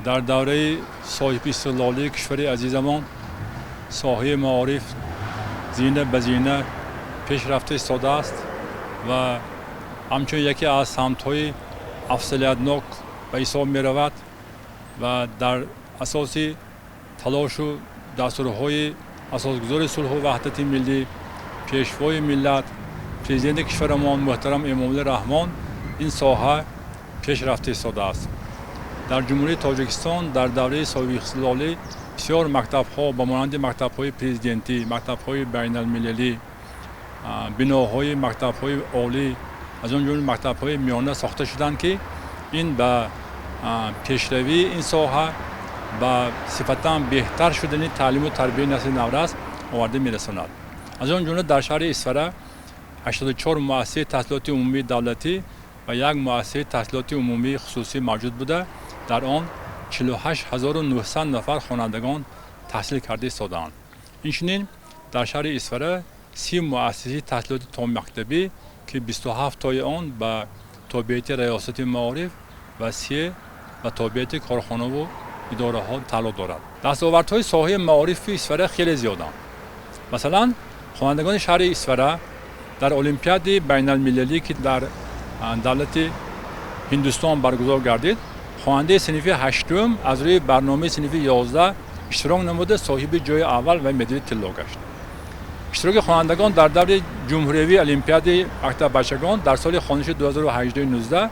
Дар давраи соҳибистиқлолии кишвари азизамон соҳаи маориф зина ба зина пеш рафта истодааст ва ҳамчун яке аз самтҳои афзалиятнок ба ҳисоб меравад ва дар асоси талошу дастурҳои асосгузори сулҳу ваҳдати миллӣ, пешвои миллат, президенти кишварамон муҳтарам Эмомалӣ Раҳмон ин соҳа пеш рафта истодааст. Дар Ҷумҳурии Тоҷикистон дар давраи соҳибистиқлолӣ бисёр мактабҳо ба монанди мактабҳои президентӣ, мактабҳои байналмилалӣ, биноҳои мактабҳои олӣ, аз он ҷумла мактабҳои миёна сохта шуданд, ки ин ба пешравии ин соҳа, ба сифатан беҳтар шудани таълиму тарбияи насли наврас оварда мерасонад. Аз он ҷумла дар шаҳри Исфара 84 муассисаи таҳсилоти умумии давлатӣ ва як муассисаи таҳсилоти умумии хусусӣ мавҷуд буда, дар он 48 900 нафар хонандагон таҳсил карда истодаанд. Инчунин дар шаҳри Исфара 30 муассисаи таҳсилоти томактабӣ, ки 27 тои он ба тобеияти раёсати маориф ва 3 ба тобеияти корхонаву идораҳо тааллуқ дорад. Дастовардҳои соҳаи маорифи Исфара хеле зиёданд. Масалан, хонандагони шаҳри Исфара дар олимпиадаи байналмилалӣ, ки дар давлати Ҳиндустон баргузор гардид, хонандаи синфи ҳаштум аз рӯи барномаи синфи 11 иштирок намуда, соҳиби ҷои аввал ва медали тилло гашт. Иштироки хонандагон дар даври ҷумҳуриявии олимпиадаи мактаббачагон дар соли хониши 2018-19,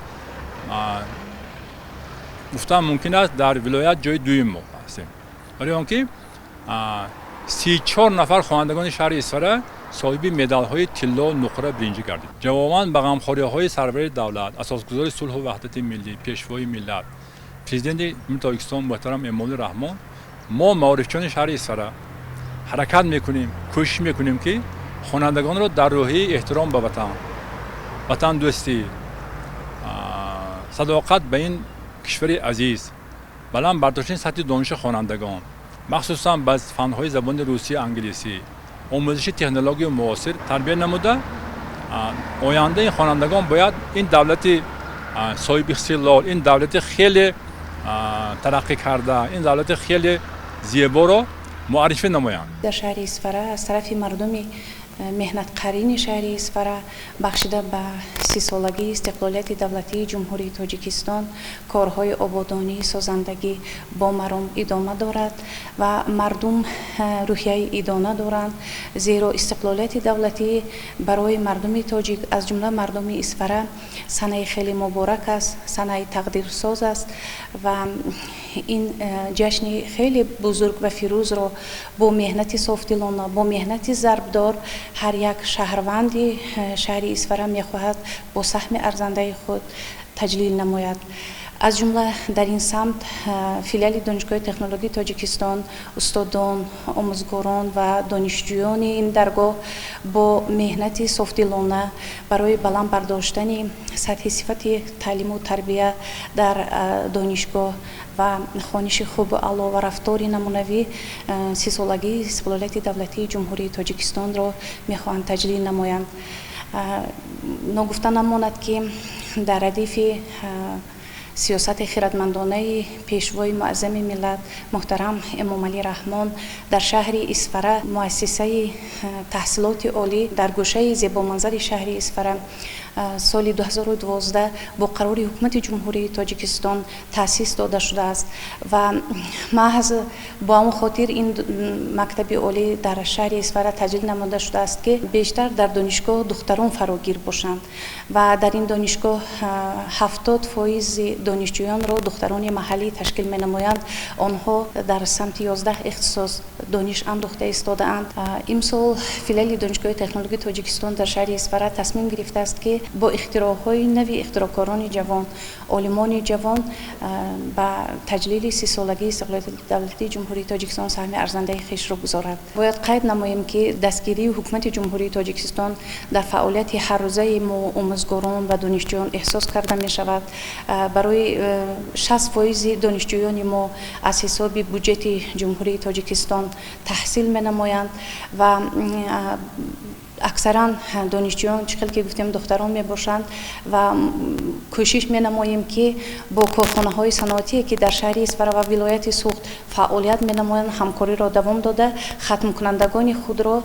гуфтан мумкин аст, дар вилоят ҷои дуюм мо ҳастем, барои он ки 34 нафар хонандагони шаҳри Исфара соҳиби медалҳои тилло, нуқра, биринҷӣ гардид. Ҷавобан ба ғамхориҳои сарвари давлат, асосгузори сулҳу ваҳдати миллӣ, пешвои миллат, президенти Ҷумҳурии Тоҷикистон муҳтарам Эмомалӣ Раҳмон, мо, маорифчиёни шаҳри Исфара, ҳаракат мекунем, кӯшиш мекунем, ки хонандагонро дар рӯҳияи эҳтиром ба ватан, ватандӯстӣ, садоқат ба ин кишвари азиз, баланд бардоштани сатҳи дониши хонандагон, махсусан ба фанҳои забони русӣ, англисӣ, омӯзиши технологияи муосир тарбия намуда, ояндаи хонандагон бояд ин давлати соҳибистиқлол, ин давлати хеле тараққӣ карда, ин давлати хеле зеборо муаррифӣ намоянд. Дар шаҳри Исфара аз тарафи мардуми меҳнатқарини шаҳри Исфара бахшида ба 30-солагии истиқлолияти давлатии Ҷумҳурии Тоҷикистон корҳои ободонӣ, созандагӣ бо маром идома дорад ва мардум рӯҳияи идона доранд, зеро истиқлолияти давлатӣ барои мардуми тоҷик, аз ҷумла мардуми Исфара, санаи хеле муборак аст, санаи тақдирсоз аст ва ин ҷашни хеле бузург ва фирӯзро бо меҳнати софдилона, бо меҳнати зарбдор ҳар як шаҳрванди шаҳри Исфара мехоҳад бо саҳми арзандаи худ таҷлил намояд. Аз ҷумла дар ин самт филиали Донишгоҳи технологии Тоҷикистон, устодон, омӯзгорон ва донишҷӯёни ин даргоҳ бо меҳнати софдилона барои баланд бардоштани сатҳи сифати таълиму тарбия дар донишгоҳ ва хониши хубу аъло ва рафтори намунавӣ 30-солагии истиқлолияти давлатии Ҷумҳурии Тоҷикистонро мехоҳанд таҷлил намоянд. Ногуфта намонад, ки дар радифи сиёсати хиратмандонаи пешвои муаззами миллат муҳтарам Эмомалӣ Раҳмон дар шаҳри Исфара муассисаи таҳсилоти олӣ дар гӯшаи зебоманзари шаҳри Исфара соли 2012 бо қарори Ҳукумати Ҷумҳурии Тоҷикистон таъсис дода шудааст ва маҳз бо он хотир ин мактаби олӣ дар шаҳри Исфара таҷлил намуда шудааст, ки бештар дар донишгоҳ духтарон фарогир бошанд ва дар ин донишгоҳ 70 фоизи донишҷӯёнро духтарони маҳаллӣ ташкил менамоянд. Онҳо дар самти 11 ихтисос дониш андӯхта истодаанд. Имсол филиали Донишгоҳи технологии Тоҷикистон дар шаҳри Исфара тасмим гирифтааст, ки бо ихтироъҳои нави ихтироъкорони ҷавон, олимони ҷавон ба таҷлили 30-солагии истиқлолияти давлатии Ҷумҳурии Тоҷикистон саҳми арзандаи хешро гузорад. Бояд қайд намоем, ки дастгирии Ҳукумати Ҷумҳурии Тоҷикистон дар фаъолияти ҳаррӯзаи мо, омӯзгорон ва донишҷӯён, эҳсос карда мешавад. Барои 60 фоизи донишҷӯёни мо аз ҳисоби буҷети Ҷумҳурии Тоҷикистон таҳсил менамоянд ва Аксаран донишҷӯён, чӣ хел ки гуфтем, духтарон мебошанд ва кӯшиш менамоем, ки бо корхонаҳои саноатие, ки дар шаҳри Исфара ва вилояти Суғд фаъолият менамоянд, ҳамкориро давом дода, хатмкунандагони худро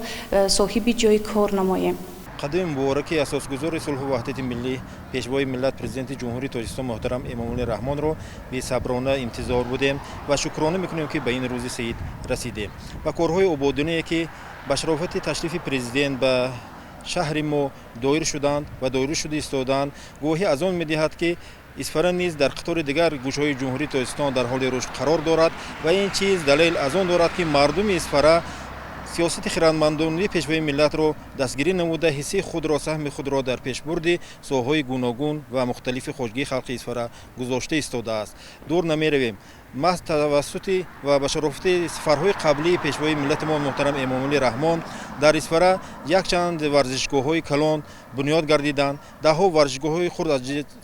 соҳиби ҷойи кор намоем. Қадами мубораки асосгузори сулҳу ваҳдати миллӣ, Пешвои миллат, Президенти Ҷумҳурии Тоҷикистон муҳтарам Эмомалӣ Раҳмонро бесаброна интизор будем ва шукрона мекунем, ки ба ин рӯзи саид расидем ва корҳои ободоние, ки ба шарофати ташрифи президент ба шаҳри мо доир шуданд ва доир шуда истодаанд, гувоҳӣ аз он медиҳад, ки Исфара низ дар қатори дигар гӯшаҳои Ҷумҳурии Тоҷикистон дар ҳоли рушд қарор дорад. Ва ин чиз далел аз он дорад, ки мардуми Исфара сиёсати хирадмандонаи Пешвои миллатро дастгирӣ намуда, ҳиссаи худро, саҳми худро дар пешбурди соҳаҳои гуногун ва мухталифи хоҷагии халқи Исфара гузошта истодааст. Дур намеравем, маҳз тавассути ва ба шарофати сафарҳои қаблии Пешвои миллати мо муҳтарам Эмомалӣ Раҳмон дар Исфара якчанд варзишгоҳҳои калон бунёд гардиданд, даҳҳо варзишгоҳҳои хурд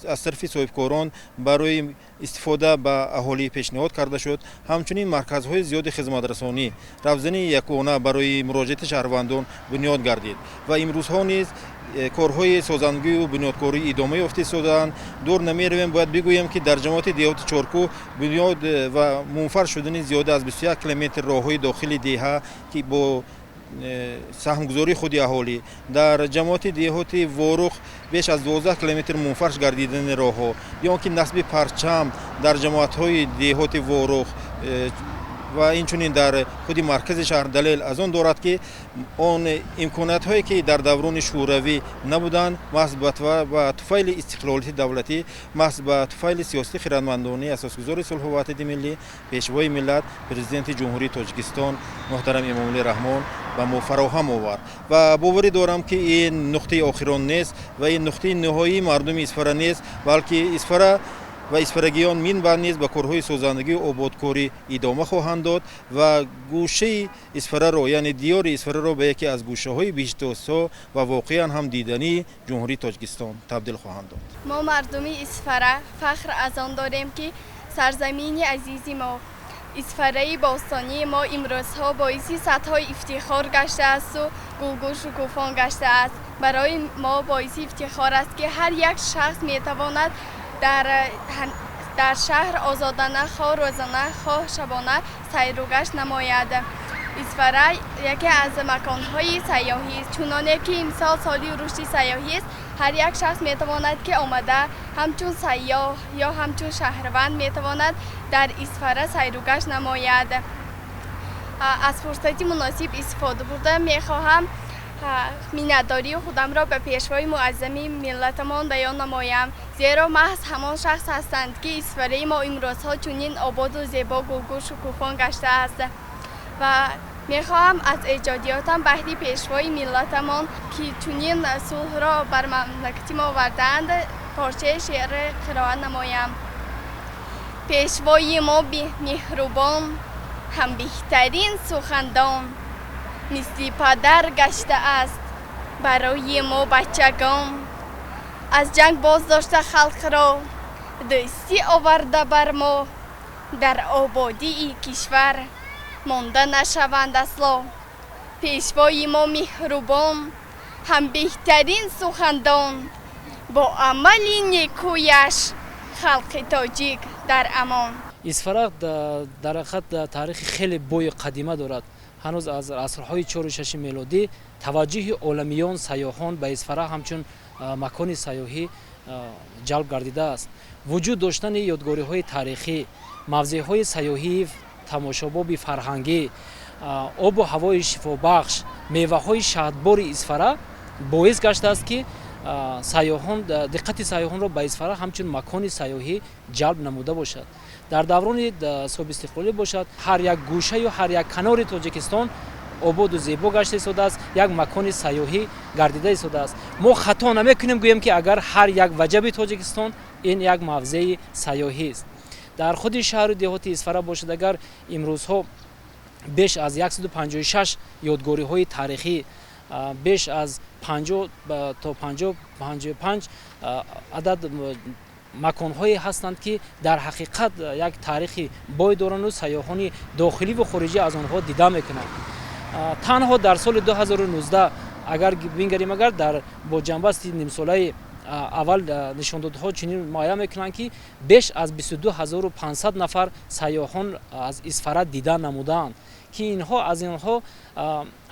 аз тарафи соҳибкорон барои истифода ба аҳолӣ пешниҳод карда шуд. Ҳамчунин марказҳои зиёди хизматрасонӣ, равзани якона барои муроҷиати шаҳрвандон бунёд гардид ва имрӯзҳо низ корҳои созандагию бунёдкорӣ идома ёфта истодаанд. Дур намеравем, бояд бигӯем, ки дар ҷамоати деҳоти Чоркӯҳ бунёд ва мунфарш шудани зиёда аз 21 километр роҳҳои дохили деҳа, ки бо саҳмгузории худи аҳолӣ, дар ҷамоати деҳоти Ворух беш аз 12 километр мунфарш гардидани роҳҳо ё ки насби парчам дар ҷамоатҳои деҳоти Ворух ва инчунин дар худи маркази шаҳр далел аз он дорад, ки он имкониятҳое, ки дар даврони шӯравӣ набуданд, маҳз ба туфайли истиқлолияти давлатӣ, маҳз ба туфайли сиёсати хирадмандонаи асосгузори сулҳу ваҳдати миллӣ, Пешвои миллат, Президенти Ҷумҳурии Тоҷикистон муҳтарам Эмомалӣ Раҳмон ба мо фароҳам овард. Ва боварӣ дорам, ки ин нуқтаи охирон нест ва ин нуқтаи ниҳоии мардуми Исфара нест, балки Исфара ва исфарагиён минбаъд низ ба корҳои созандагию ободкорӣ идома хоҳанд дод ва гӯшаи Исфараро, яъне диёри Исфараро, ба яке аз гӯшаҳои биҳиштосо ва воқеан ҳам дидании Ҷумҳурии Тоҷикистон табдил хоҳанд дод. Мо, мардуми Исфара, фахр аз он дорем, ки сарзамини азизи мо, Исфараи бостонии мо, имрӯзҳо боиси садҳо ифтихор гаштаасту гулгул шукуфон гаштааст. Барои мо боиси ифтихор аст, ки ҳар як шахс метавонад дар шаҳр озодона, хоҳ рӯзона, хоҳ шабона сайругашт намояд. Исфара яке аз маконҳои сайёҳист. Чуноне ки имсол соли рушди сайёҳист, ҳар як шахс метавонад, ки омада, ҳамчун сайёҳ ё ҳамчун шаҳрванд метавонад дар Исфара сайругашт намояд. Аз фурсати муносиб истифода бурда, мехоҳам миннатдории худамро ба Пешвои муаззами миллатамон баён намоям, зеро маҳз ҳамон шахс ҳастанд, ки Исфараи мо имрӯзҳо чунин ободу зебо, гулгул шукуфон гаштааст. Ва мехоҳам аз эҷодиётам баҳри Пешвои миллатамон, ки чунин сулҳро бар мамлакати мо овардаанд, порчаи шеър қироат намоям. Пешвои мо меҳрубон, ҳам беҳтарин сухандон, мисли падар гаштааст барои мо бачагон. Аз ҷанг боз дошта халқро, дӯстӣ оварда бар мо, дар ободии кишвар монда нашаванд асло. Пешвои мо меҳрубон, ҳам беҳтарин сухандон, бо амали некӯяш халқи тоҷик дар амон. Исфара дар ҳақиқат таърихи хеле бои қадима дорад. Ҳанӯз аз асрҳои чору шаши мелодӣ таваҷҷӯҳи оламиён, сайёҳон ба Исфара ҳамчун макони сайёҳӣ ҷалб гардидааст. Вуҷуд доштани ёдгориҳои таърихӣ, мавзеъҳои сайёҳии тамошобоби фарҳангӣ, обу ҳавои шифобахш, меваҳои шаҳдбори Исфара боис гаштааст, ки сайёҳон диққати сайёҳонро ба Исфара ҳамчун макони сайёҳӣ ҷалб намуда бошад. Дар даврони соҳибистиқлолӣ бошад, ҳар як гӯшаю ҳар як канори Тоҷикистон ободу зебо гашта истодааст, як макони сайёҳӣ гардида истодааст. Мо хато намекунем, гӯем, ки агар ҳар як ваҷаби Тоҷикистон ин як мавзеи сайёҳист. Дар худи шаҳру деҳоти Исфара бошад, агар имрӯзҳо беш аз 156 ёдгориҳои таърихӣ, беш аз 50 то 55 адад маконҳое ҳастанд, ки дар ҳақиқат як таърихи бой доранду сайёҳони дохиливу хориҷӣ аз онҳо дида мекунанд. Танҳо дар соли 2019 Агар бингарем, агар дар бо ҷамъбасти нимсолаи аввал, нишондодҳо чунин муайян мекунанд, ки беш аз 22 500 нафар сайёҳон аз Исфара дида намудаанд, ки инҳо аз инҳо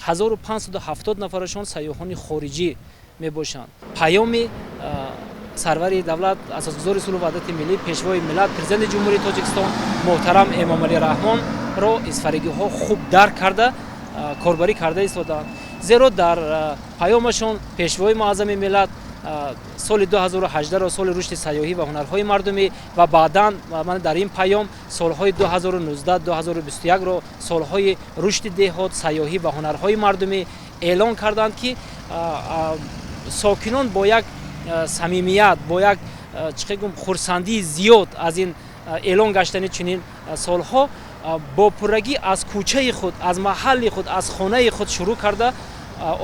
1570 нафарашон сайёҳони хориҷӣ мебошанд. Паёми сарвари давлат, асосгузори сулҳу ваҳдати миллӣ, пешвои миллат, Президенти Ҷумҳурии Тоҷикистон муҳтарам Эмомалӣ Раҳмонро исфарагиҳо хуб дарк карда, корбарӣ карда истодаанд, зеро дар паёмашон пешвои муаззами миллат соли 2018-ро соли рушди сайёҳӣ ва ҳунарҳои мардумӣ ва баъдан дар ин паём солҳои 2019-2021-ро солҳои рушди деҳот, сайёҳӣ ва ҳунарҳои мардумӣ эълон карданд, ки сокинон бо як самимият, бо як, чӣ гум, хурсандии зиёд аз ин эълон гаштани чунин солҳо бо пуррагӣ аз кӯчаи худ, аз маҳалли худ, аз хонаи худ шурӯъ карда,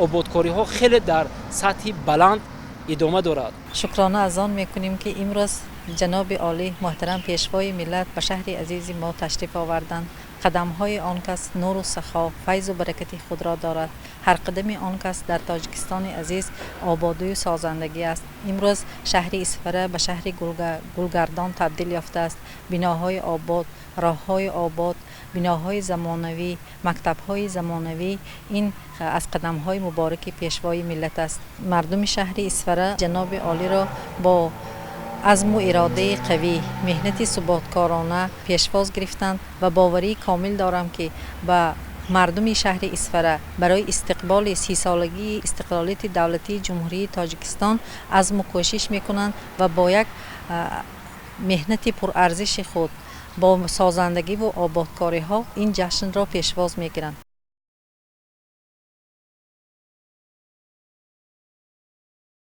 ободкориҳо хеле дар сатҳи баланд идома дорад. Шукрона аз он мекунем, ки имрӯз ҷаноби олӣ муҳтарам пешвои миллат ба шаҳри азизи мо ташриф оварданд. Қадамҳои он кас нуру сахо, файзу баракати худро дорад. Ҳар қадами он кас дар Тоҷикистони азиз ободию созандагӣ аст. Имрӯз шаҳри Исфара ба шаҳри гулгардон табдил ёфтааст. Биноҳои обод, роҳҳои обод, биноҳои замонавӣ, мактабҳои замонавӣ — ин аз қадамҳои мубораки пешвои миллат аст. Мардуми шаҳри Исфара ҷаноби олиро бо азму иродаи қавӣ, меҳнати суботкорона пешвоз гирифтанд ва боварии комил дорам, ки ба мардуми шаҳри Исфара барои истиқболи 30-солагии истиқлолияти давлатии Ҷумҳурии Тоҷикистон азму кӯшиш мекунанд ва бо як меҳнати пурарзиши худ, бо созандагиву ободкориҳо ин ҷашнро пешвоз мегиранд.